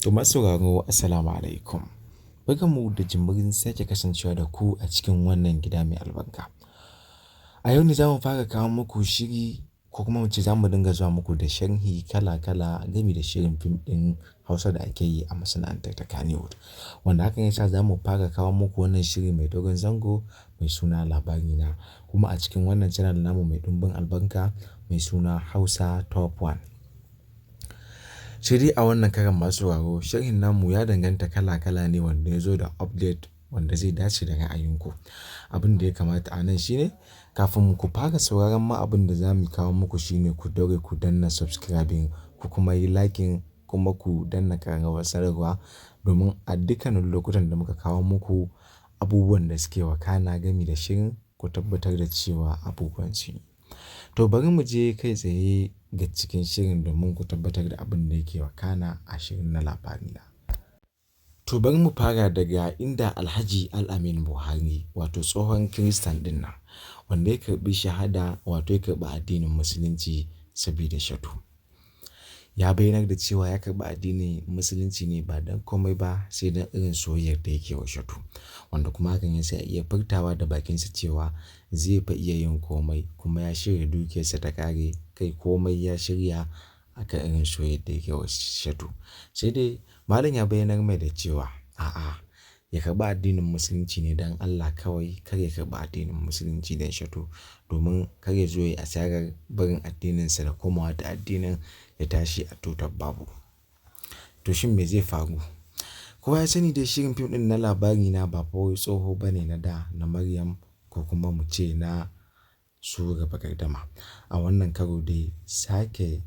To masu sauraro, assalamu alaikum. Barkanmu da jimirin sake kasancewa da ku a cikin wannan gida mai albarka. A yau ne za mu fara kawo muku shiri, ko kuma mu ce za mu dinga zuwa muku da sharhi kala-kala game da shirin fim ɗin Hausa da ake yi a masana'antar ta Kannywood. Wanda hakan ya sa za mu fara kawo muku wannan shiri mai dogon zango mai suna Labarina, kuma a cikin wannan channel namu mai ɗumbin albarka mai suna Hausa Top One. Sai dai a wannan karan, masu sauraro, sharhin namu ya danganta kala-kala ne wanda ya zo da update wanda zai dace da ra'ayinku. Abin da ya kamata a nan shine, kafin ku fara sauraron ma abin da za mu kawo muku, shine ku daure ku danna subscribing, ku kuma yi liking, kuma ku danna ƙararrawar sanarwa, domin a dukkanin lokutan da muka kawo muku abubuwan da suke wakana gami da shirin, ku tabbatar da cewa abubuwan su yi. To, bari mu je kai tsaye ga cikin shirin domin ku tabbatar da abin da yake wakana a shirin na Labarina. To, bari mu fara daga inda Alhaji Al-Amin Buhari, wato tsohon Kiristan ɗin nan wanda ya karɓi shahada, wato ya karɓi addinin Musulunci sabida Shatu. Ya bayyanar da cewa ya karɓi addinin Musulunci ne ba don komai ba sai don irin soyayyar da yake wa Shatu. Wanda kuma hakan ya sa ya iya furtawa da bakinsa cewa zai fa iya yin komai, kuma ya shirya dukiyarsa ta ƙare, kai komai ya shirya akan irin soyayyar da yake wa Shatu. Sai dai Malam ya bayyanar mai da cewa a'a, ya karɓi addinin Musulunci ne don Allah kawai, kar ya karɓi addinin Musulunci don Shatu, domin kar ya zo ya yi asarar barin addininsa da komawa ta addinin ya tashi a tutar babu. To, shin me zai faru? Kowa ya sani dai shirin fim ɗin na Labarina ba fa wai tsoho ba ne na da na Maryam, ko kuma mu ce na su Raba Gardama. A wannan karo dai sake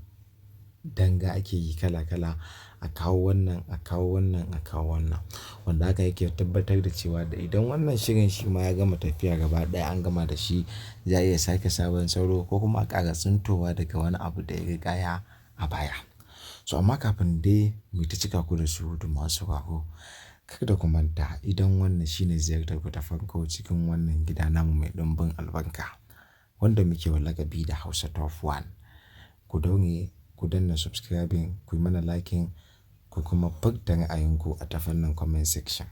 danga ake yi kala-kala, a kawo wannan, a kawo wannan, a kawo wannan. Wanda haka yake tabbatar da cewa da idan wannan shirin shi ma ya gama tafiya gaba ɗaya, an gama da shi, za a iya sake sabon salo ko kuma a ƙara tsintowa daga wani abu da ya rigaya a baya. So amma kafin dai mu ta cika ku da surutu, masu sauraro, kada ku manta, idan wannan shine ziyartar ku ta farko cikin wannan gida namu mai ɗumbin albarka wanda muke wa lakabi da Hausa Top One, ku daure ku danna subscribing, ku yi mana liking, ku kuma furta ra'ayinku a ta fannin comment section.